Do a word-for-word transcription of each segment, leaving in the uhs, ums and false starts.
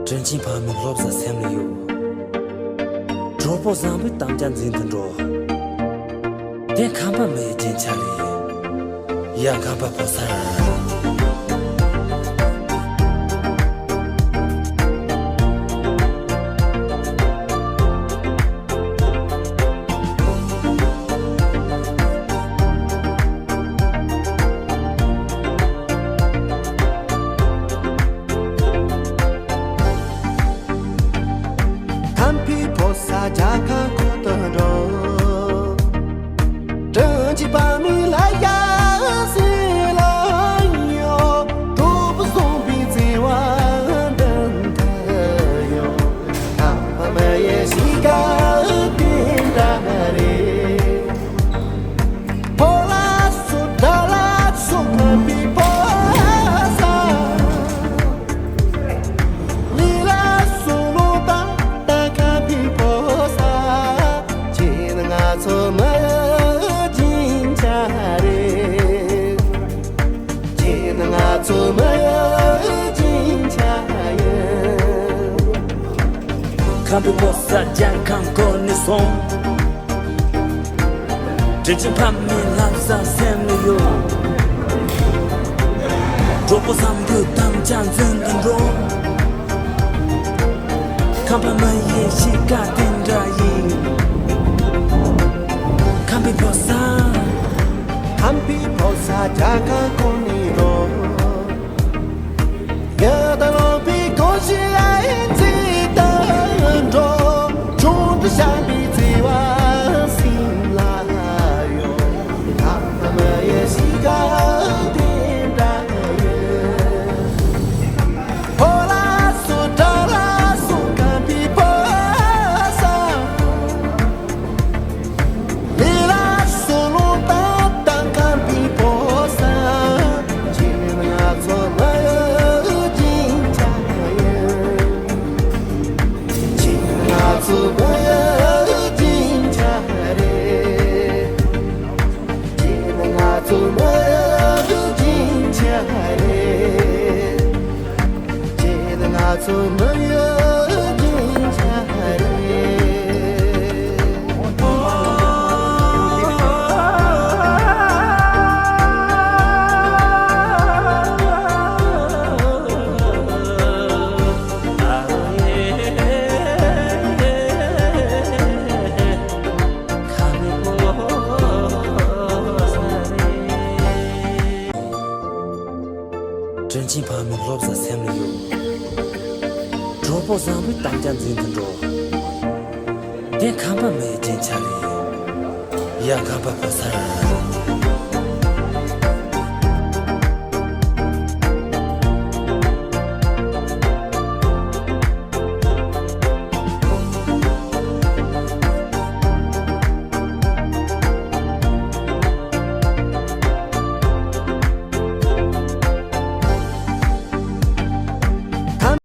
དྲིན་ཆེན་ཕ་མའི་བློ་བཟང་སེམས་ལ་ཡོད། གྲོགས་པོ་བཟང་པོའི་དམ་བཅའ་འཛིན་དུ་འགྲོ། དེ་ཁམས་པ་མི་ཡི་རྒྱན་ཆ་རེད། ཡ་ཁམས་པ་ཕོ་གསར། ཁམས་པའི་ཕོ་གསར་རྒྱལ་ཁམས་ཁུལ་དུ་འགྲོ། དྲིན་ཆེན་ཕ་མའི་ལ་ཡ་སེ་ལ་ཡོད། གྲོགས་པོ་བཟང་པོའི་བརྩེ་བ་འདི་འདྲ་ཡོད། ཁམས་པ་མི་ཡི་གཤིས་ཀ་དེ་འདྲ་རེད། ཕོ་ལ་སོགས་དགྲ་ལ་སོགས་ཁམས་པའི་ཕོ་གསར། ལས་ལ་སོགས་ལོ་ཏག་ཏག་ཁམས་པའི་ཕོ་གསར། ཁྱེད་ནི་ང་ཚོ་མི་ཡི་རྒྱན་ཆ་རེད། ཁྱེད་ནི་ང་ཚོ་མི་ཡི་རྒྱན་ཆ་ཡིན། ཁམས་པའི་ཕོ་གསར་རྒྱལ་ཁམས་ཁོ་ནས་སོང་། དྲིན་ཆེན་ཕ་མའི་ལམ་བཟང་སེམས་ལ་ཡོད། གྲོགས་པོ་བཟང་པོའི་དམ་བཅའ་འཛིན་དུ་འགྲོ། ཁམས་པ་མི་ཡི་གཤིས་ཀ་དེ་འདྲ་ཡིན། ཁམས་པའི་ཕོ་གསར། ཁམས་པའི་ཕོ་གསར་རྒྱལ་ཁམས་ཁོ་ནས་འགྲོ། ཡ་ད་ལོ་པའི་གོ་ཤི་ཨ་ཡིན་ཚེ་ད་འགྲོ། ཆུང་དུ་བཞག་པའི་བརྩེ་བ་སེམས་ལ་ཡོད། ཁམས་པ་མི་ཡི་གཤིས་ཀ་དེ་འདྲ་ཡོད། ཕོ་ལ་སོགས་དགྲ་ལ་སོགས་ཁམས་པའི་ཕོ་གསར། ལས་ལ་སོགས་ལོ་ཏག་ཏག་ཁམས་པའི་ཕོ་གསར། ཁྱེད་ནི་ང་ཚོ་མི་ཡི་རྒྱན་ཆ་ཡིན། ཁྱེད་ནི་ང་ཚོ་མི་ཡི་རྒྱན་ཆ་རེད། ཁྱེད་ནི་ང་ཚོ་མི་ཡི་རྒྱན་ཆ་རེད། ཁྱེད་ནི་ང་ཚོ་མི་ཡི་རྒྱན་ཆ་རེད། དྲིན་ཆེན་ཕ་མའི་བློ་བཟང་སེམས་ལ་ཡོད། གྲོགས་པོ་བཟང་པོའི་དམ་བཅའ་འཛིན་དུ་འགྲོ། དེ་ཁམས་པ་མི་ཡི་རྒྱན་ཆ་རེད། ཡ་ཁམས་པ་ཕོ་གསར།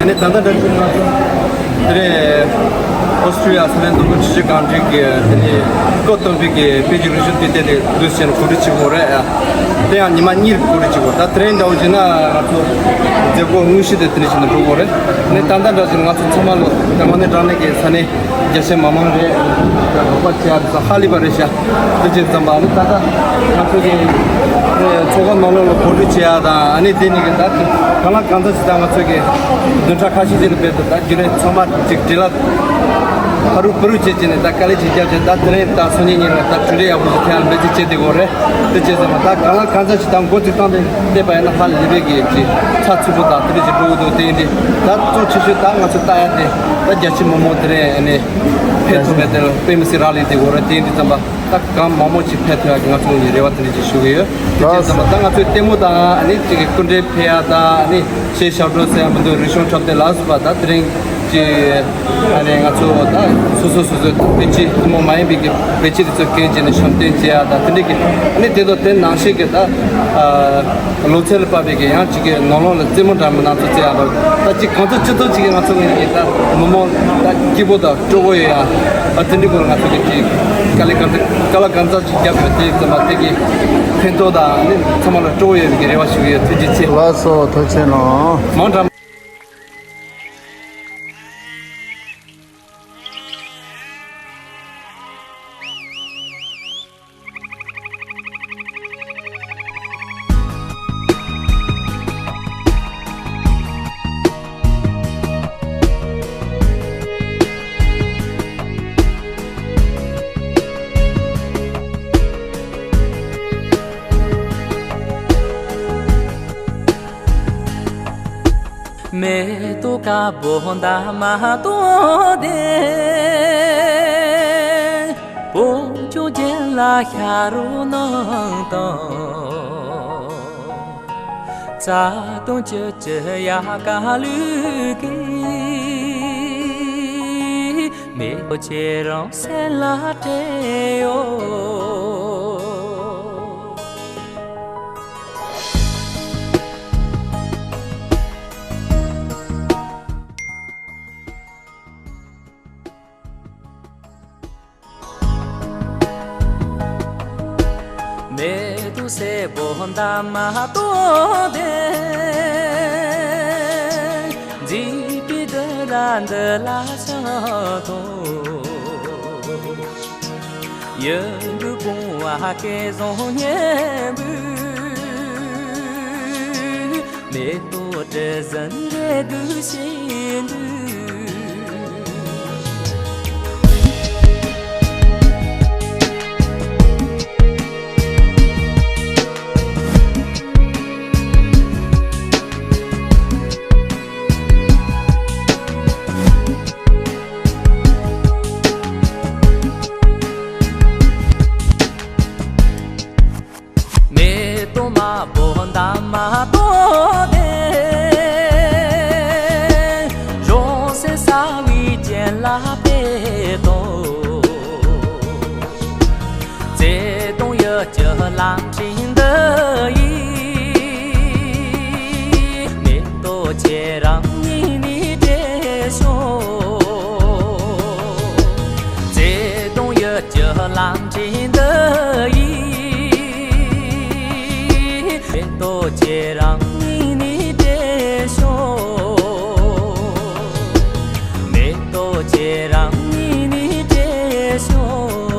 ནས་ད་ལྟ་འདྲ་ཞིག་ང་ཚོ་དེ་རིང་ཨོ་སི་ཀྲི་ཡ་ས་གནས་འདུ་འགོད་ཆུ་ཚོད་རྐང་འགྲིག་གི་དེ་ནས་སྐབས་སྟོན་པའི་གི་དཔེ་ཆ་རིག་གཞུང་དེ་དེ་དེ་འདུས་བྱས་ནས་གོ་སྒྲིག་བྱེད་དགོས་རེད། དེ་ཡང་ཉི་མ་གཉིས་གོ་སྒྲིག་བྱེད་དགོས། ད་དེ་རིང་འདྲ་བོ་བྱས་ན་ང་ཚོ་མཛད་སྒོ་དངོས་གཞི་དེ་དེ་འདྲ་བྱས་ནས་འགྲོ་དགོས་རེད། ནས་ད་ལྟ་འདྲ་ཞིག་ང་ཚོ་ཚང་མ་ལ་དངོས་གནས་དྲང་གནས་ཀྱི་ས་གནས་རྒྱ་ཆེ་མི་མང་རེད། རོགས་པ་བྱེད་ཡ་དེ་ཚོ་ཧ་ལས་པ་རེད་ཤག་དེ་བྱས་ཙམ་པ་ཨ་ནི་ད་ལྟ་ང་ཚོ་གི་ཚོགས་ཁང་ནང་ལོགས་ལ་གོ་སྒྲིག་བྱེད་ཡ་དང་ཨ་ནི་དེ་ནི་གི་ད་གང་ལ་གང་འཚམ་ཞིག་ད་ང་ཚོ་གི་བདུན་ཕྲག་ཁ་ཤས་ཤིག་ལ་རྦད་དེ་ད་རྒྱུན་ལས་ཚང་མ་ཅིག་འབྲེལ་ལ་ཕ་རུ་ཕ་རུ་བྱེད་ཀྱི་ནས་ད་དཀའ་ལས་ཅིག་བརྒྱབ་བྱས་ད་དེ་རིང་ད་སང་ཉིན་ཉིན་ལ་ད་གྲུབ་འབྲས་ཡག་པོ་ཞིག་ཐོན་ཡ་ལ་འབད་བརྩོན་བྱེད་བསྡད་དགོས་རེད། དེ་བྱས་ཙམ་པ་ད་གང་ལ་གང་འཚམ་ཞིག་ད་འགོ་ཚུགས་སྟངས་དེ་བལྟས་པ་ཡིན་ན་ཧ་ལས་པའི་གི་ཅིག་ཚགས་ཚུད་པོ་དང་དེ་འདྲ་ཞིག་འགྲོ་གི་འདུག་དེ་ཡིན་དུས་ད་གཙོ་ཆེ་ཤོས་ད་ང་ཚོ་ལྟ་ཡ་དེ་ད་རྒྱ་ཆེ་མི་མང་དེ་རིང་ཨ་ནི་ཕེབས་ཐུབ་མེད་དེ་དཔེ་མི་སྲིད་རག་ལས་བསྡད་དགོས་རེད། དེ་ཡིན་དུས་ཙམ་པ་ད་གང་མང་མང་ཅིག་ཕེབས་ཐུབ་ཡ་གི་ང་ཚོ་ངོས་ནས་རེ་བ་དེ་འདྲ་ཅིག་ཞུ་གི་ཡོད། དེ་བྱས་ཙམ་པ་ད་ང་ཚོའི་ལྟད་མོ་དང་ཨ་ནི་ཅིག་གི་སྐུ་མགྲོན་ཕེབས་ཡ་དང་ཨ་ནི་གཞས་ཞབས་བྲོ་ཟེར་ཡ་མི་འདུག་རིག་གཞུང་འཁྲབ་སྟོན་ལ་སོགས་པ་ད་དེ་རིང་ཅིག་ཨ་ནི་ང་ཚོ་ད་སོ་སོ་སོ་སོའི་ད་དཔེ་ཆ་ཐུན་མོང་མ་ཡིན་པའི་གི་དཔེ་ཆ་དེ་ཚོ་སྐད་བརྗེས་ནས་བཤམས་སྟོན་བྱེད་ཡ་ད་དེ་འདྲ་གི་ཨ་ནི་དེ་ཚོ་དེ་ནང་བཞིན་གི་ད་ཨ་ལོ་ཚད་ལ་དཔག་པའི་གི་ཡང་ཅིག་གི་ནང་ལོགས་ལ་རྩེད་མོ་འདྲ་མིན་སྣ་ཚོགས་རྩེ་ཡ་ད་ད་ཅིག་གང་ཐུབ་ཅི་ཐུབ་ཅིག་གི་ང་ཚོ་ངོས་ནས་ད་མི་མང་ད་སྐྱིད་པོ་དང་སྤྲོ་པོ་ཡོད་ཡ་ཨ་དེ་འདྲའི་སྐོར་ང་ཚོ་གི་ཅིག་དཀའ་ལས་གང་ཐུབ་དཀའ་ལས་གང་འཚམ་ཅིག་བརྒྱབ་ཡོད། དེ་ཙམ་པ་དེ་གི་ཕན་ཐོགས་དང་ནི་ཚང་མ་ལ་སྤྲོ་པོ་ཡོད་པའི་གི་རེ་བ་ཞུ་གི་ཡོད། ཐུགས་རྗེ་ཆེ། ལགས་སོ། ཐུགས་རྗེ་གནང་། མང་དྲགས། མེ་ཏོག་དཀར་པོ་འདབ་མ་སྟོང་ལྡན། བོད་ལྗོངས་རྒྱན་ལ་ཤ་རུ་ནང་དང་། རྩ་དང་བཅུད་ཀྱི་ཡལ་ག་ལུས་ཀྱི། མེ་ཏོག་ཁྱེད་རང་སེམས་ལ་སྤྲད་ཡོད། མེ་ཏོག་སེར་པོ་འདབ་མ་སྟོང་ལྡན། མཛེས་པའི་སྡུག་ར་འདི་ལ་ཤར་དང་། ཡིད་འགུག་བུང་བ་སྐལ་བཟང་སྙན་པོས། མེ་ཏོག་དྲི་ཟན་རེ་འདུ་ཞིང་འདུ། མེ་ཏོག་དམར་པོ་འདབ་མ་སྟོང་ལྡན། གཞུང་སྲིད་གསལ་བའི་རྒྱན་ལ་སྤེལ་དང་། བརྩེ་དང་ཡིད་ཀྱི་ལམ་ཁྲིད་འདི་ཡིས། མེ་ཏོག་ཁྱེད་རང་སྙིང་ནས་བྲེལ་ཤོག། བརྩེ་དང་ཡིད་ཀྱི་ལམ་ཁྲིད་འདི་ཡིས། མེ་ཏོག་ཁྱེད་རང་སྙིང་ནས་བྲེལ་ཤོག། མེ་ཏོག་ཁྱེད་རང་སྙིང་ནས་བྲེལ་ཤོག།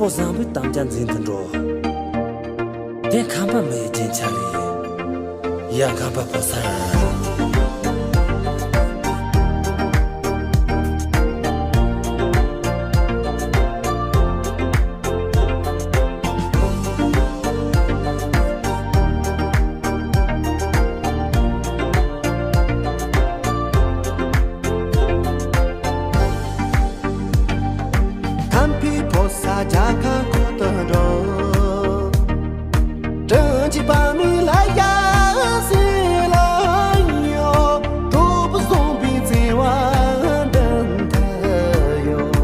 བཟང་པོའི་དམ་བཅའ་འཛིན་དུ་འགྲོ། དེ་ཁམས་པ་མི་ཡི་རྒྱན་ཆ་རེད། ཡ་ཁམས་པ་ཕོ་གསར། ཁམས་པའི་ཕོ་གསར་རྒྱལ་ཁམས་ཁུལ་དུ་འགྲོ། དྲིན་གྱི་བ་མི་ལ་ཡ་སི་ལ་ཡོ། གྲོགས་པོ་བཟང་པོའི་བརྩེ་བ་འདྲེན་ཐུབ་ཡོད།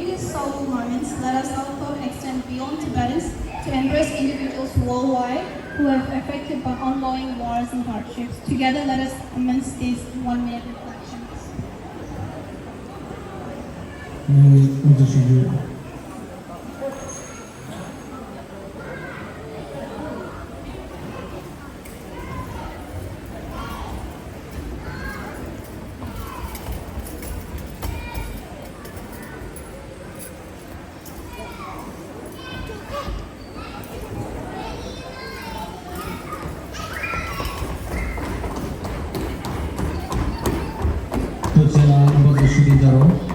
In these solemn moments, let us also extend beyond Tibetans to embrace individuals worldwide who have affected by ongoing wars and hardships. Together, let us commence these one-minute reflections. ཐུགས་རྗེ་གནང་། རིན་པོ་ཆེ་ཞུ་གི་འདུག་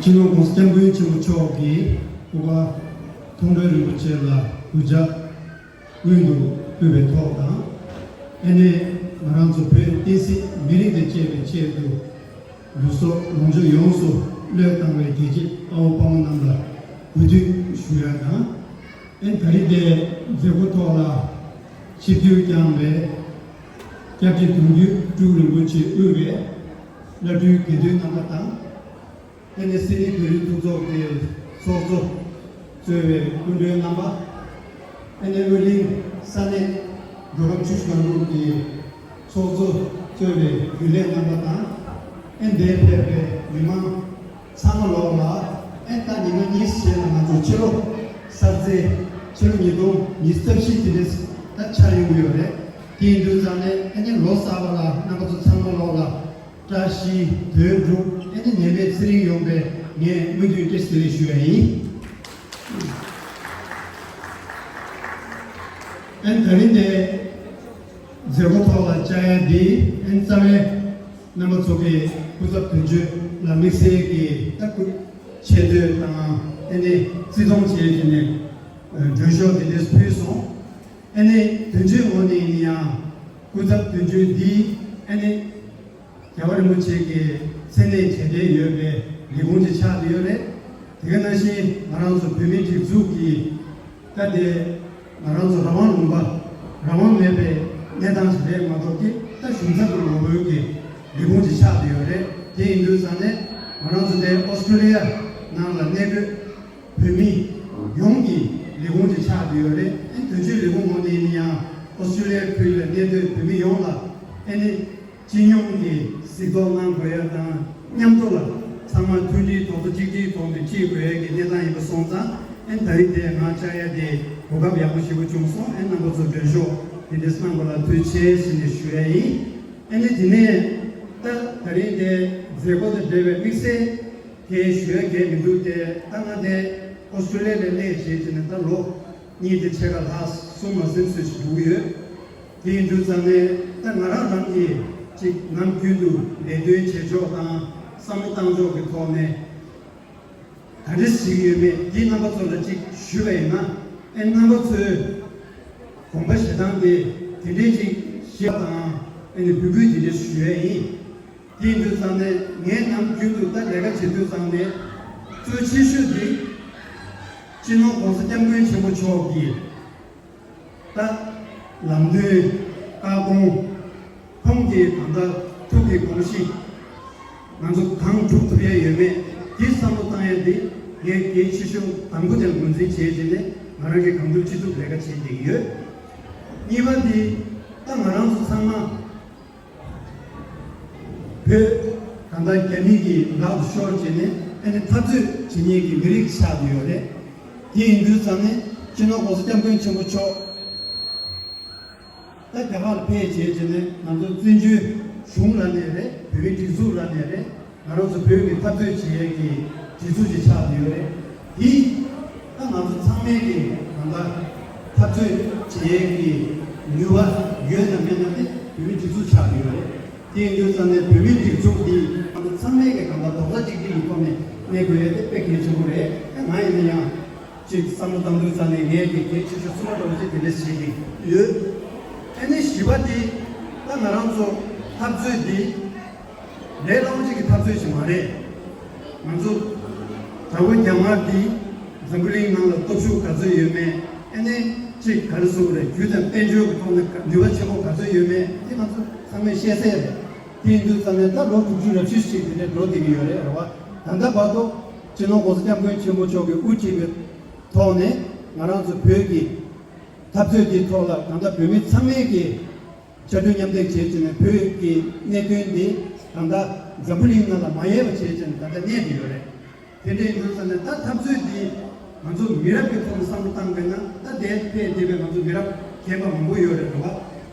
སྤྱི་ནོར་༸གོང་ས་༸སྐྱབས་མགོན་ཆེན་པོ་མཆོག་གིས་སྐུ་པར་མཐོང་གྲོལ་རིན་པོ་ཆེ་ལ་གུས་ཕྱག་སྔོན་དུ་ཕུལ་བའི་ཐོག་དང་། ཨ་ནེ་ང་རང་ཚོ་བོད་བསྟན་སྲིད་མི་རིགས་དང་བཅས་པའི་ཆེད་དུ། ལུས་སྲོག་ལོངས་སྤྱོད་ཡོངས་སུ་བློས་བཏང་བའི་རྒྱལ་གཅེས་དཔའ་བོ་དཔའ་མོ་རྣམས་ལ་གུས་འདུད་ཞུ་ཡ་དང་། ཨན་ད་རིང་དེ་མཛད་སྒོ་ཐོག་ལ་ཆིབས་བསྒྱུར་བསྐྱངས་པའི་སྐྱབས་རྗེ་དུང་རྒྱུད་སྤྲུལ་རིན་པོ་ཆེ་དབུས་པའི་བླ་སྤྲུལ་དགེ་འདུན་རྣམ་པ་དང་། ཨན་ནི་སིད་ནི་བོད་རིགས་ཐུགས་ཚོགས་ཀྱི་ཚོགས་གཙོ་གཙོས་པའི་སྐུ་མགྲོན་རྣམ་པ། ཨན་ནི་ཨོ་གླིང་ས་གནས་འགྲོ་ཁམས་ཆུ་བཞི་སྒང་དྲུག་གི་ཚོགས་གཙོ་གཙོས་པའི་རྒྱུན་ལས་རྣམ་པ་དང་། ཨན་དེར་ཕེབས་པའི་མི་མང་ཚང་མ་ལོག་ལ། ཨན་ད་ཉི་མ་གཉིས་རྗེས་ལ་ང་ཚོ་ཕྱི་ལོ་གསར་ཚེས་ ཕྱི་ལོ་ཉིས་སྟོང་ཉི་ཤུ་རྩ་བཞི་དེ་འདྲས་ད་འཆར་ཡོང་གི་ཡོད་རེད། དེ་ཡིན་དུས་ཙང་ནས་ཨ་ནི་ལོ་གསར་པ་ལ་རྣམ་པ་ཚོ་ཚང་མ་ལོག་ལ་བཀྲ་ཤིས་དོན་འགྲུབ། ཨ་ནི་ནད་མེད་ཚེ་རིང་ཡོང་བའི་ངས་སྨོན་འདུན་བཀྲ་ཤིས་བདེ་ལེགས་ཞུ་ཡ་ཡིན། ཨ་ནི་ད་རིང་དེ་མཛད་སྒོ་ཐོག་ལ་བཅར་ཡ་འདི་ཨ་ནི་རྩ་བའི་རྣམ་པ་ཚོ་གི་སྐུ་ཚབ་དོན་གཅོད་ལ་དམིགས་བསལ་གྱི་ད་སྐུ་ཆེ་བསྟོད་དང་ཨ་ནི་བརྩི་མཐོང་བྱས་བྱས་ནས་མགྲོན་ཤོག་འདི་འདྲས་ཕུལ་སོང་། ཨ་ནི་དོན་གཅོད་ངོས་ནས་ཡིན་ཡང་སྐུ་ཚབ་དོན་གཅོད་འདི་ཨ་ནི་རྒྱལ་བ་རིན་པོ་ཆེ་གི་མཚན་གནས་བྱས་བསྡད་ཡོད་པའི་ལས་ཁུངས་ཅིག་ཆགས་བསྡད་ཡོད་རེད། དེ་ག་ནང་བཞིན་ང་རང་ཚོ་བོད་མིའི་སྒྲིག་འཛུགས་ཀྱི་ད་དེ་ང་རང་ཚོ་རང་དབང་ལུང་པ་རང་དབང་མེད་པའི་གནས་སྟངས་ཤིག་རེད་མ་གཏོགས་ཀྱི་ད་གཞུང་ཚབ་ཀྱི་ངོ་བོའི་གི་ལས་ཁུངས་ཅིག་ཆགས་བསྡད་ཡོད་རེད། དེ་ཡིན་དུས་ཙང་ནས་ང་རང་ཚོ་དེ་ཨོ་སི་ཀྲོ་ལི་ཡ་ནང་ལ་གནས་སྡོད་བོད་མི་ཡོངས་ཀྱི་ལས་ཁུངས་ཅིག་ཆགས་བསྡད་ཡོད་རེད། ཨ་ནི་དོན་གཅོད་ལས་ཁུངས་ངོས་ནས་ཡིན་ཡང་ཨོ་སི་ཀྲོ་ལི་ཡ་ཁུལ་ལ་གནས་སྡོད་བོད་མི་ཡོངས་ལ་ཨ་ནི་སྤྱི་སྙོམས་ཀྱི་གཟིགས་རྟོག་གནང་དགོས་ཡ་དང་མཉམ་དུ་ལ་ཚང་མ་མཐུན་སྒྲིལ་རྡོག་རྩ་གཅིག་སྒྲིལ་ཐོག་ཏུ་སྐྱིད་དགོས་ཡ་གི་གནས་སྟངས་ཡིན་པ་སོང་ཙང་ཨ་ནི་ད་རིང་དེ་ང་བཅར་ཡ་དེ་གོ་སྐབས་ཡག་པོ་ཞེ་པོ་བྱུང་སོང་། ཨ་ནི་རྣམ་པ་ཚོ་མགྲོན་ཤོག་དེ་འདྲས་གནང་བ་ལ་ཐུགས་རྗེ་ཆེ་ཟེར་ནས་ཞུ་ཡ་ཡིན། ཨ་ནི་དེ་ནས་ད་ད་རིང་དེ་མཛད་སྒོ་དང་འབྲེལ་བའི་དམིགས་བསལ་དེ་ཞུ་ཡ་གལ་མི་འདུག་སྟེ། ད་ང་དེ་ཨོ་སི་ཀྲོ་ལི་ཡ་ལ་སླེབས་བྱས་བྱས་ནས་ད་ལོ་གཉིས་དེ་ཕྱེད་ཀ་ལྷག་གསུམ་མ་ཟིན་ཙམ་ཞིག་འགྲོ་གི་ཡོད། དེ་ཡིན་དུས་ཙང་ནས་ད་ང་རང་རང་གིས་ཅིག་ནམ་རྒྱུན་དུ་ལས་དོན་བྱེད་ཕྱོགས་དང་བསམ་བློ་བཏང་ཕྱོགས་ཀྱི་ཐོག་ནས་ག་འདྲ་ཞིག་ཡོད་མེད་འདི་རྣམ་པ་ཚོ་ལ་ཅིག་ཞུས་པ་ཡིན་ན། ཨེ་རྣམ་པ་ཚོའི་དགོངས་པ་བཞེས་སྟངས་དེ་དེ་འདྲའི་ཅིག་ཞིབ་དང་ཨེ་ནི་འབོད་སྐུལ་དེ་འདྲ་ཞུ་ཡ་ཡིན། དེ་ཡིན་དུས་ཙང་ནས་ངས་ནམ་རྒྱུན་དུ་ད་ལས་ཀ་བྱེད་དུས་ཙང་ནས་གཙོ་ཆེ་ཤོས་དེ་སྤྱི་ནོར་༸གོང་ས་༸སྐྱབས་མགོན་ཆེན་པོ་མཆོག་གི་ད་ལམ་སྟོན་བཀའ་དགོངས་ཁོང་གི་གང་ལྟར་ཐུགས་ཀྱི་དགོངས་གཞི་ང་ཚོ་གང་སྒྲུབ་ཐུབ་ཡ་ཡོད་མེད་དེ་བསམ་བློ་བཏང་ཡ་དེ་ངས་གལ་ཆེ་ཤོས་དང་པོ་དེ་ལ་ངོས་འཛིན་བྱས་བྱས་ནས་ང་རང་གིས་གང་ཐུབ་ཅི་ཐུབ་ལས་ཀ་བྱེད་བསྡད་ཀྱི་ཡོད། གཉིས་པ་དེ་ད་ང་རང་ཚོ་ཚང་མ་བོད་གང་ལྟར་རྒྱ་མི་གི་ལག་ཏུ་ཤོར་བྱས་ནས་ཨ་ནི་འཐབ་རྩོད་བྱེད་མཁན་གྱི་མི་རིགས་ཆགས་བསྡད་ཡོད་རེད། དེ་ཡིན་དུས་ཙང་ནས་སྤྱི་ནོར་༸གོང་ས་༸སྐྱབས་མགོན་ཆེན་པོ་མཆོག་ད་རྒྱ་གར་ལ་ཕེབས་བྱས་བྱས་ནས་ང་ཚོ་བཙན་བྱོལ་གཞུང་ལ་ནས་རེད། བོད་མིའི་སྒྲིག་འཛུགས་ལ་ནས་རེད། ང་རང་ཚོ་བོད་ཀྱི་འཐབ་རྩོད་བྱེད་ཡས་ཀྱི་སྒྲིག་འཛུགས་ཅིག་ཆགས་བསྡད་ཡོད་རེད། དེ་ད་ང་ཚོ་ཚང་མས་ཀྱི་གང་ལྟར་འཐབ་རྩོད་བྱེད་ཡས་ཀྱི་ནུས་པ་ཡོད་དང་མེད་ན་དེ་བོད་མིའི་སྒྲིག་འཛུགས་ཆགས་བསྡད་ཡོད་རེད། དེ་ཡིན་དུས་ཙང་ནས་བོད་མིའི་སྒྲིག་འཛུགས་འདི་ང་ཚོ་ཚང་མས་ཀྱི་གང་ལྟར་རྡོག་རྩ་གཅིག་སྒྲིལ་གྱི་ཐོག་ནས་གནས་དགོས་ཡས་དེ་དཔེ་གལ་ཆེན་པོ་རེད། ང་ཡིན་ན་ཡང་ཅིག་བསམ་བློ་བཏང་དུས་ཙང་ནས་ངས་ཀྱི་གལ་ཆེ་ཤོས་གསུམ་པ་འདྲ་བོ་ཅིག་དེ་འདྲ་བྱེད་ཀྱི་ཡོད། ཨ་ནི་བཞི་པ་དེ་ད་ང་རང་ཚོ་འཐབ་རྩོད་འདི་ལས་སླ་བོ་ཅིག་གི་འཐབ་རྩོད་ཅིག་མ་རེད། ང་ཚོ་དྲག་པོ་རྒྱ་དམར་འདི་འཛམ་བུ་གླིང་ནང་ལ་སྟོབས་ཤུགས་ག་ཚོད་ཡོད་མེད། ཨ་ནི་ཅིག་ག་རེ་ཟེར་དགོས་རེད། རྒྱུ་དང་དཔལ་འབྱོར་གྱི་ཐོག་ནས་ནུས་པ་ཆེན་པོ་ག་ཚོད་ཡོད་མེད་དེ་ང་ཚོ་ཚང་མས་ཤེས་གསལ་རེད། དེ་ཡིན་དུས་ཙང་ནས་ད་ལོ་དྲུག་ཅུ་རེ་བཞི་ཞིག་དེ་འདྲ་འགྲོ་བསྡད་ཀྱི་ཡོད་རེད། རེད་བ། ད་ལྟ་བར་དུ་སྤྱི་ནོར་༸གོང་ས་༸སྐྱབས་མགོན་ཆེན་པོ་མཆོག་གིས་དབུ་ཁྲིད་པའི་ཐོག་ནས་ང་རང་ཚོ་བོད་ཀྱི་འཐབ་རྩོད་འདིའི་ཐོག་ལ་ད་ལྟ་བོད་མི་ཚང་མས་ཀྱི་ཕྱར་གྲུ་མཉམ་འདེགས་བྱས་བྱས་ནས་བོད་ཀྱི་གནད་དོན་འདི་ད་ལྟ་འཛམ་བུ་གླིང་ནང་ལ་མ་ཡལ་བ་བྱས་བྱས་ནས་ད་ལྟ་གནས་བསྡད་ཡོད་རེད། དེ་འདྲ་ཡིན་དུས་ཙང་ནས་ད་འཐབ་རྩོད་འདི་ང་ཚོ་མི་རབས་ཀྱི་ཐོག་ནས་བསམ་བློ་བཏང་པས་ན་ད་དེ་ཕེབས་བསྡད་པའི་ང་ཚོ་མི་རབས་རྒན་པ་མང་པོ་ཡོད་རེད་བ།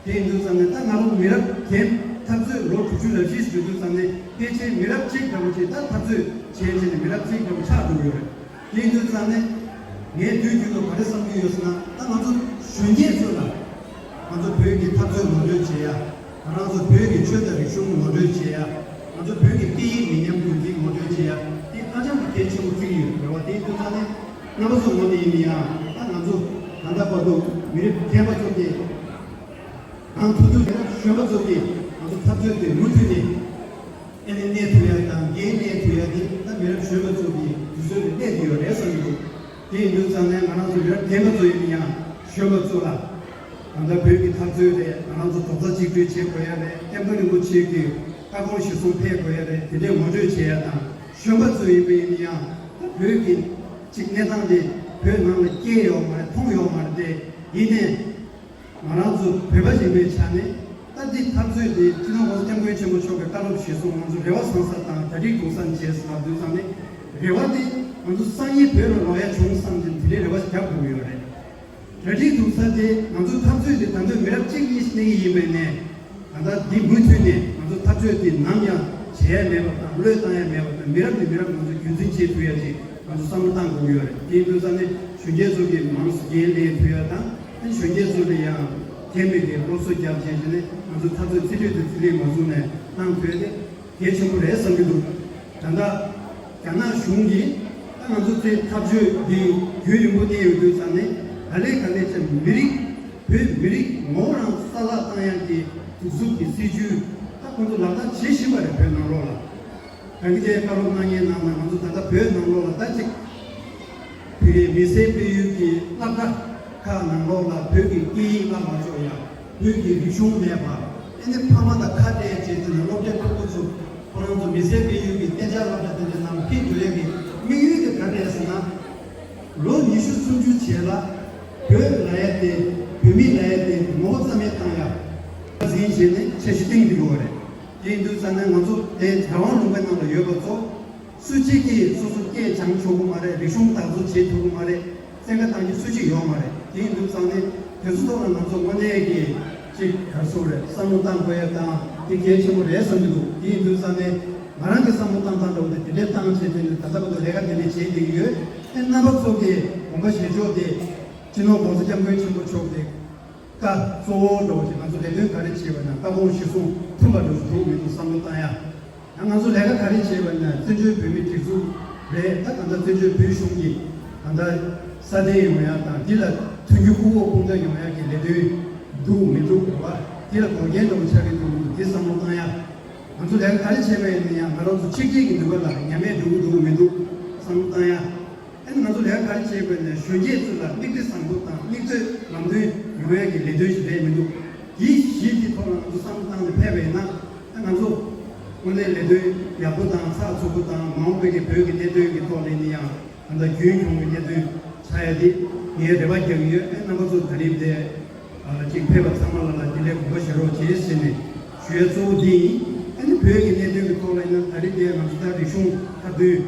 དེ་ཡིན་དུས་ཙང་ནས་ད་ང་རང་མི་རབས་རྒན་འཐབ་རྩོད་ལོ་དྲུག་ཅུ་རེ་བཞི་ཞིག་ཡོད་དུས་ཙང་ནས་ཕལ་ཆེར་མི་རབས་གཅིག་འདྲ་བོ་ཅིག་ད་འཐབ་རྩོད་བྱས་བྱས་ནས་མི་རབས་གཅིག་འདྲ་བོ་ཆགས་འགྲོ་གི་ཡོད་རེད། དེ་ཡིན་དུས་ཙང་ནས་ངས་དུས་རྒྱུན་དུ་ག་རེ་བསམ་གྱི་ཡོད་ཟེར་ན་ད་ང་ཚོ་གཞོན་སྐྱེས་ཚོ་ལ་ང་ཚོ་བོད་ཀྱི་འཐབ་རྩོད་ངོ་སྤྲོད་བྱེད་ཡ། ང་རང་ཚོ་བོད་ཀྱི་ཆོས་དང་རིག་གཞུང་ངོ་སྤྲོད་བྱེད་ཡ། ང་ཚོ་བོད་ཀྱི་སྐད་ཡིག་མི་ཉམས་རྒྱུན་འཛིན་ངོ་སྤྲོད་བྱེད་ཡ། དེ་ཧ་ཅང་གི་གལ་ཆེན་པོ་བརྩི་གི་ཡོད་རེད་བ། དེ་ཡིན་དུས་ཙང་ནས་རྣམ་པ་ཚོ་ངོས་ནས་ཡིན་ན་ཡང་ད་ང་ཚོ་ད་ལྟ་བར་དུ་མི་རབས་རྒན་པ་ཚོ་གིས་གང་ཐུབ་ཐུབ་མི་རབས་གཞོན་པ་ཚོ་གིས་ང་ཚོ་འཐབ་རྩོད་དེ་མུ་མཐུད་ནས་ཨ་ནི་གནས་ཐུབ་ཡ་དང་འགན་གནས་ཐུབ་ཡ་དེ་ད་མི་རབས་གཞོན་པ་ཚོ་གི་དུས་ཚོད་ལ་གནས་ཀྱི་ཡོད་རེད་བསམ་གྱི་འདུག་དེ་ཡིན་དུས་ཙང་ནས་ང་རང་ཚོ་མི་རབས་རྒན་པ་ཚོ་ཡིན་ན་ཡང་གཞོན་པ་ཚོ་ལ་ད་ལྟ་བོད་ཀྱི་འཐབ་རྩོད་རེད། ང་རང་ཚོ་རྡོག་རྩ་གཅིག་སྒྲིལ་བྱེད་དགོས་ཡ་རེད། སྐྱབས་མགོན་རིན་པོ་ཆེ་གི་བཀའ་དགོངས་གཞིར་བཟུང་ཕེབས་དགོས་ཡ་རེད། དེ་འདྲའི་ངོ་སྤྲོད་བྱེད་ཡ་དང་གཞོན་པ་ཚོ་ཡིན་པ་ཡིན་ན་ཡང་ད་བོད་ཀྱི་ཅིག་གནས་སྟངས་དེ་བོད་ནང་ལ་སྐྱེས་ཡོད་མ་རེད། མཐོང་ཡོད་མ་རེད། དེ་ཡིན་ནའི་ང་རང་ཚོ་བོད་པ་ཡིན་པའི་ཆ་ནས་ད་འདི་འཐབ་རྩོད་འདི་སྤྱི་ནོར་༸གོང་ས་༸སྐྱབས་མགོན་ཆེན་པོ་མཆོག་གི་བཀའ་སློབ་གཞིར་བཟུང་ང་ཚོ་རེ་བ་བཟང་ས་དང་གྲ་སྒྲིག་སྡུག་ས་བྱས་ཟེར་ལབ་དུས་ཙང་ནས་རེ་བ་འདི་ང་ཚོ་སང་ཉིན་བོད་ལ་ལོག་ཡ་བྱུང་བསམ་བྱས་དེ་འདྲའི་རེ་བ་ཞིག་རྒྱབ་དགོས་ཀྱི་ཡོད་རེད། གྲ་སྒྲིག་ཐུབ་ས་དེ་ང་ཚོ་འཐབ་རྩོད་དེ་ད་དུང་མི་རབས་གཅིག་གཉིས་ཤིག་གནས་ཀྱི་ཡིན་པས་ནས། ད་ལྟ་འདི་མུ་མཐུད་ནས་ང་ཚོ་འཐབ་རྩོད་འདི་ནམ་ཡང་བྱེད་ཡ་མེད་པ་དང་བློས་བཏང་ཡ་མེད་པ་དང་མི་རབས་ནས་མི་རབས་ང་ཚོ་རྒྱུན་འཛིན་བྱེད་ཐུབ་ཡ་ཅིག་ང་ཚོ་བསམ་བློ་བཏང་དགོས་ཀྱི་ཡོད་རེད། དེ་ཡིན་དུས་ཙང་ནས་གཞོན་སྐྱེས་ཚོ་གིས་མང་ཙམ་འགན་ལེན་ཐུབ་ཡ་དང་ཨ་ནི་གཞོན་སྐྱེས་ཚོ་ལ་ཡང་དེ་མི་དེ་སློབ་གསོ་རྒྱབ་བྱས་བྱས་ནས་ང་ཚོ་འཐབ་རྩོད་རྩེ་གྲས་དེ་རྩིས་ལེན་མ་བཟུང་ནས་གནང་ཐུབ་ཡ་དེ་གལ་ཆེན་པོ་རེད་བསམ་གྱི་འདུག་ད་ལྟ་རྒྱ་ནག་གཞུང་གིས་ད་ང་ཚོ་ཚོའི་འཐབ་རྩོད་འདི་རྒྱུན་རིང་པོ་གནས་ཡོད་དུས་ཙང་ནས་ག་ལེ་ག་ལེ་བྱས་མི་རིགས། བོད་མི་རིགས་ངོ་བོ་རང་གསར་བརླག་བཏང་ཡག་གི་གདུག་རྩུབ་ཀྱི་སྲིད་བྱུས་ད་ཁོང་ཚོ་ལག་བསྟར་བྱེད་བཞིན་པ་རེད། བོད་ནང་ལོགས་ལ་ད་གིན་དེ་བཀའ་སློབ་གནང་མཁན་ནང་ན་ང་ཚོ་ད་ལྟ་བོད་ནང་ལོགས་ལ་ད་ཅིག་བོད་མི་སེར་སྤེལ་ཡུལ་གྱི་སློབ་གྲྭ་ཁག་ནང་ལོགས་ལ་བོད་ཀྱི་སྐད་ཡིག་བསླབ་མ་ཆོག་ཡ། བོད་ཀྱི་རིག་གཞུང་མེད་པ། ཨ་ནི་ཕ་མ་དང་ཁ་བྲལ་བྱས་ཏེ་ནས་སློབ་གྲྭའི་ཕྲུ་གུ་ཚོ་ཁོ་རང་ཚོ་མི་སེར་སྤེལ་ཡུལ་གྱི་གཏན་འཇགས་སློབ་གྲྭ་དེ་འདྲའི་ནང་ཕེབས་འགྲོ་ཡ་གི་དམིགས་ཡུལ་དེ་ག་རེ་རེད་ཟེར་ན། ལོ་ཉི་ཤུ་སུམ་ཅུ་རྗེས་ལ་བོད་ལབ་ཡ་དེ་བོད་མི་ལབ་ཡ་དེ་ངོ་བོ་རྩ་མེད་བཏང་ཡ། འཛིན་བྱས་ནས་འཆར་གཞི་བཏིང་བསྡད་ཡོད་རེད། དེ་ཡིན་དུས་ཙང་ནས་ང་ཚོ་དེ་རང་དབང་ལུང་པའི་ནང་ལ་ཡོད་པ་ཚོ་སུ་གཅིག་གིས་སོ་སོ་སྐད་སྦྱང་ཆོག་གི་མ་རེད། རིག་གཞུང་བདག་འཛུགས་བྱེད་ཐུབ་ཀྱི་མ་རེད། བཙན་བཀའ་བཏང་རྒྱུ་སུ་གཅིག་ཡོད་མ་རེད། དེ་ཡིན་དུས་ཙང་ནས་དེ་ཚོ་ཐོག་ལ་ང་ཚོ་དངོས་གནས་ཀྱི་ཅིག་ག་རེ་ཟེར་དགོས་རེད། བསམ་བློ་བཏང་དགོས་ཡ་དང་དེ་གལ་ཆེན་པོ་རེད་བསམ་གྱི་འདུག་དེ་ཡིན་དུས་ཙང་ནས་ང་རང་གི་བསམ་བློ་བཏང་སྟངས་འདྲ་བོ་དེ་དེ་འདྲའི་བཏང་བྱས་དེ་ནས་ད་ལྟ་བར་དུ་ལས་ཀ་དེ་འདྲ་བྱེད་བསྡད་ཀྱི་ཡོད། ཨེ་རྣམ་པ་ཚོ་གི་དགོངས་པ་བཞེས་ཕྱོགས་དེ་སྤྱི་ནོར་༸གོང་ས་༸སྐྱབས་མགོན་ཆེན་པོ་མཆོག་གི་བཀའ་གཙོ་བོ་འདྲ་བོ་ཞིག་ང་ཚོ་ལས་དོན་ག་རེ་བྱེད་པ་ན་བཀའ་དགོངས་གཞིར་བཟུང་མཐུན་པ་འདྲ་བོ་ཞིག་འདུག་མི་འདུག་བསམ་བློ་བཏང་ཡ། ཡང་ང་ཚོ་ལས་ཀ་ག་རེ་བྱེད་པ་ན་བཙན་བྱོལ་བོད་མིའི་སྒྲིག་འཛུགས་རེད། ད་ད་ལྟ་བཙན་བྱོལ་བོད་གཞུང་གི་ད་ལྟ་སྲ་བརྟན་ཡོང་ཡ་དང་འདི་ལ་མཐུན་འགྱུར་ཧུར་ཐག་སྐུལ་འདེད་ཡོང་ཡ་གི་ལས་དོན་འདུག་མི་འདུག་རེད་བ། འདི་ལ་འགོག་རྐྱེན་འདྲ་བོ་ཆགས་ཀྱི་འདུག་མི་འདུག་འདི་བསམ་བློ་བཏང་ཡ། ང་ཚོ་ལས་ཀ་ག་རེ་བྱེད་པ་ཡིན་ན་ཡང་ང་རང་ཚོ་ཕྱི་རྒྱལ་གྱི་ནུས་པ་ལ་ཉམས་དམས་འགྲོ་གི་འདུག་མི་འདུག་བསམ་བློ་བཏང་ཡ། ཨ་ནི་ང་ཚོ་ལས་ཀ་ག་རེ་བྱེད་དགོས་ནས་གཞོན་སྐྱེས་ཚོ་ལ་མིག་དཔེ་བཟང་པོ་དང་མིག་ལྟོས་ལམ་སྟོན་ཡོང་ཡ་གི་ལས་དོན་ཞིག་རེད་མི་འདུག་དེའི་གཞི་དེ་ཐོག་ལ་ང་ཚོ་བསམ་བློ་བཏང་ནས་ཕེབས་པ་ཡིན་ན་ཨ་ང་ཚོ་དངོས་གནས་ལས་དོན་ཡག་པོ་དང་ཚགས་ཚུད་པོ་དང་མ་འོངས་པའི་གི་བོད་ཀྱི་གནད་དོན་གྱི་ཐོག་ལ་ཡིན་ན་ཡང་ད་ལྟ་རྒྱུན་འཁྱོངས་ཀྱི་གནད་དོན་ཆགས་ཡ་དེ་ངས་རེ་བ་རྒྱག་གི་ཡོད། ཨ་རྣམ་པ་ཚོ་ད་རེས་དེ་ཅིག་ཕེབས་པ་ཚང་མ་ལ་ལ་དེ་འདྲའི་དགོངས་པ་བཞེས་རོགས་བྱེད་ཟེར་ནས་ཞུ་ཡ་གཙོ་བོ་འདི་ཡིན། ཨ་ནི་བོད་ཀྱི་གནད་དོན་གྱི་ཐོག་ལ་ཡིན་ན་ད་རེས་དེ་ང་ཚོ་ད་རིག་གཞུང་མཐའ་དོན།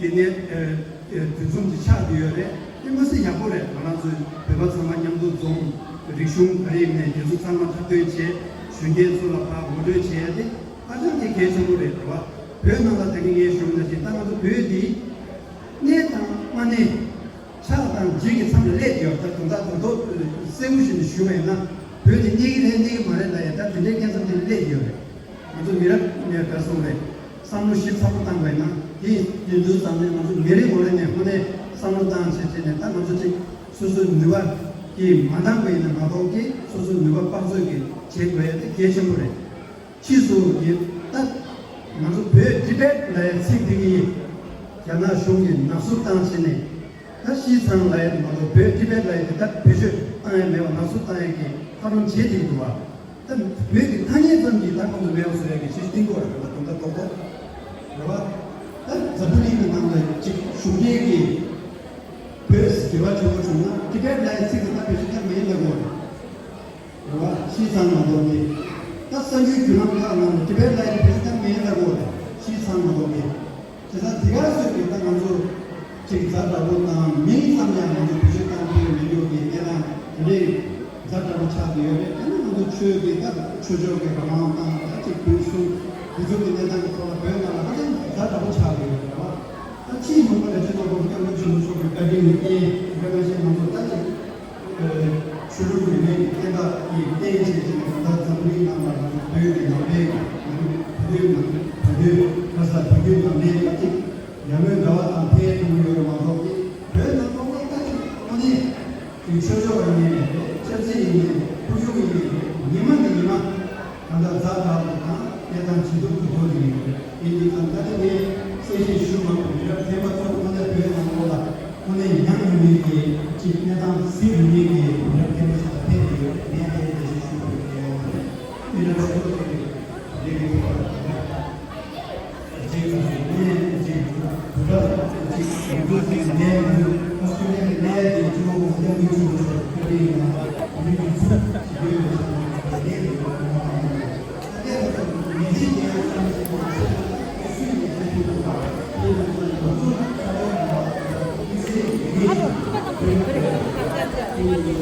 དེ་ནས་ཨ་ཨ་དུས་མཚུངས་ཀྱི་ཆགས་བསྡད་ཡོད་རེད། དེ་མ་ཟད་ཡག་པོ་རེད། ང་རང་ཚོའི་བོད་པ་ཚང་མ་མཉམ་དུ་འཛོམས། རིག་གཞུང་ག་རེ་ཡིན་ནའི་དེ་ཚོ་ཚང་མ་འཁྲབ་སྟོན་བྱས། གཞོན་སྐྱེས་ཚོ་ལ་ཕར་ངོ་སྤྲོད་བྱས་ཏེ་ཧ་ཅང་གི་གལ་ཆེན་པོ་རེད། རེད་བ། བོད་ནང་ལ་ད་གིན་ངས་ཞུས་ནང་བཞིན་ད་ང་ཚོ་བོད་འདི་གནས་དང་མ་གནས། ཆགས་དང་འཇིག་གི་མཚམས་ལ་སླེབས་ཡོད། ད་དོན་དག་དོན་ཐོག་གསལ་པོ་ཞིག་ནས་ཞུས་པ་ཡིན་ན་བོད་འདི་གནས་ཀྱི་རེད་གནས་ཀྱི་མ་རེད་ལབ་ཡ་ད་དེ་འདྲའི་སྐད་ཆ་དེ་སླེབས་ཡོད་རེད། ང་ཚོ་མི་རབས་ནས་ག་སོང་རེད། བསམ་བློ་ཞིབ་ཚགས་པོ་བཏང་བས་ན་དེ་ཡིན་དུས་ཙམ་ནས་ང་ཚོ་མི་རེ་ངོ་རེ་ནས་དངོས་གནས་བསམ་བློ་བཏང་བྱས་བྱས་ནས་ད་ང་ཚོ་གཅིག་སོ་སོའི་ནུས་པ་གིས་མ་འདང་བ་ཡིན་ན་མ་གཏོགས་ཀྱི་སོ་སོའི་ནུས་པ་དཔག་ཚོད་ཀྱིས་བྱེད་དགོས་ཡ་དེ་གལ་ཆེན་པོ་རེད། ཕྱིས་སུ་ཡིན་ད་ང་ཚོ་བོད་ཊི་བེཊ་ལབ་ཡ་ཚིག་འདི་གིས་རྒྱ་ནག་གཞུང་གིས་ནག་བསུབ་བཏང་བྱས་ནས་ད་ཤིས་ཚང་ལབ་ཡ་དེ་མ་གཏོགས་བོད་ཊི་བེཊ་ལབ་ཡ་དེ་ད་བེད་སྤྱོད་བཏང་ཡ་མེད་པ་ནག་བསུབ་བཏང་ཡ་གི་ཐབས་ལམ་བྱེད་བསྡད་འདུག་བ། ད་བོད་ཀྱི་ཐ་སྙད་ཙམ་གྱིས་ད་ཁོང་ཚོ་མེད་པ་བཟོ་ཡ་གི་ཅིག་གཏིང་སྐོར་རེད་པ། དོན་དག་རྡོག་རྡོག་རེད་པ། ད་འཛམ་བུ་གླིང་གི་ནང་ལ་ཅིག་གཞུང་འབྲེལ་གྱི་བོད་ཟེར་དྲི་བ་བྱུང་བ་བྱུང་ན་ཊི་བེཊ་ལབ་ཡ་ཚིག་དེ་ད་བེད་སྤྱོད་བཏང་མེད་ལབ་དགོས་རེད། རེད་བ། ཤིས་ཚང་མ་གཏོགས་ཀྱི། ད་གསར་འགྱུར་བརྒྱུད་ལམ་ཁག་ནང་ནས་ཊི་བེཊ་ལབ་ཡ་དེ་བེད་སྤྱོད་བཏང་མེད་ལབ་དགོས་རེད། ཤིས་ཚང་མ་གཏོགས་ཀྱི། བྱས་ཙང་དེ་ག་སོགས་ཀྱི་ད་ང་ཚོ་ཅིག་ཛ་དྲག་པོ་དང་མིང་ཙམ་ཡང་ང་ཚོ་བེད་སྤྱོད་བཏང་ཐུབ་ཡོད་མི་འདུག་གི་གནས་སྟངས་དེ་འདྲའི་ཛ་དྲག་པོ་ཆགས་ཀྱི་ཡོད་རེད། ཨ་ནི་ང་ཚོ་ཆོས་ཀྱི་ད་ཆོས་ཕྱོགས་ཀྱི་རང་དབང་དང་ད་ཅིག་ཕུན་སུམ་དེ་ཚོ་གི་གནས་སྟངས་ཀྱི་ཐོག་ལ་བོད་ནང་ལ་ཧ་ཅང་ཛ་དྲག་པོ་ཆགས་ཀྱི་ཡོད་རེད་བ། ད་ཕྱིའི་ལུང་པ་ལ་སྤྱི་ཚོགས་སྐྱབས་མགོན་ཆེན་པོ་མཆོག་གི་བཀའ་དྲིན་ལ་བརྟེན་བོད་ནང་བཞིན་ང་ཚོ་ད་ཅིག་ཆོས་ལུགས་རིས་མེད་ཀྱི་བསྟན་པ་ཡི་རྟེན་བྱེད་ཀྱི་ད་ལྟ་འཛམ་བུ་གླིང་ནང་ལ་བོད་ཀྱི་ནང་པའི་བོད་དོན་ནང་བོད་དོན་ཁ་ས་བོད་དོན་ནང་པའི་ཅིག་ཡར་ངོའི་འགྲོ་བ་དང་ཕན་ཐོགས་ཡོད་རེད་མ་གཏོགས་ཀྱི་བོད་ནང་ལོགས་ལ་ད་ཅིག་དངོས་གནས་ཀྱི་ཆོས་ཕྱོགས་ཡིན་ནའི་རེད། ཆབ་སྲིད་ཡིན་ནའི་རེད། ཁོར་ཡུག་ཡིན་ནའི་རེད། ཉི་མ་ནས་ཉི་མ་ད་ལྟ་ཛ་དྲག་པོ་དང་གནས་སྟངས་ཇེ་སྡུག་ཏུ་འགྲོ་བཞིན་ཡོད་རེད། དེ་ཡིན་དུས་ཙང་ད་ལྟ་ངས་གསལ་བཤད་ཞུ་མ་དགོས་པའི་རབ་ཐེམ་པ་ཚོ་ད་ལྟ་བོད་ནང་ལོགས་ལ་དངོས་གནས་ཉམས་ཡོད་མེད་ཀྱི་ཅིག་གནས་སྟངས་གཟིགས་ཡོད་མེད་ཀྱི་རབ་ཐེམ་པ་ཞིག་ལ་ཕེབས་ཡོད་རེད། ངས་དེ་འགྲེལ་བཤད་ཞུ་དགོས་ཀྱི་ཡོད་རེད། མི་རབས་ཤོག་ཁག་གི་ལས་ཀའི་ཐོག་ལ་ད་ལྟ་ཅིག་ནས་ཅིག་བོད་ཅིག་ཡུལ་གྲུ་ཅིག་ནས་ཨོ་སི་ཀྲི་ལི་ཡ་ནས་ཅིག་ཨོ་སི་ཀྲི་ལི་ཡ་ནས་ཅིག་ཨོ་སི་ཀྲི་ལི་ཡ་ནས་ཅིག་ཨོ་སི་ཀྲི་ལི་ཡ་ནས་ཅིག་ཨོ་སི་ཀྲི་ལི་ཡ་ནས་ད་ལྟ་ང་ཚོ་མི་ཚེ་སྐྱེལ་ཡག་ཙམ་ཞིག་གི་ཚེ་ལ་སུས་ཀྱིས་བྱེད་ཐུབ་ཐུབ་པ། དེ་ཡིན་ཙང་ང་ཚོ་ས་གནས་ནང་ལ་མི་ཚེ་ཡི་མི་ཞིག་བོད་ཀྱི་ཡུལ་གྱི་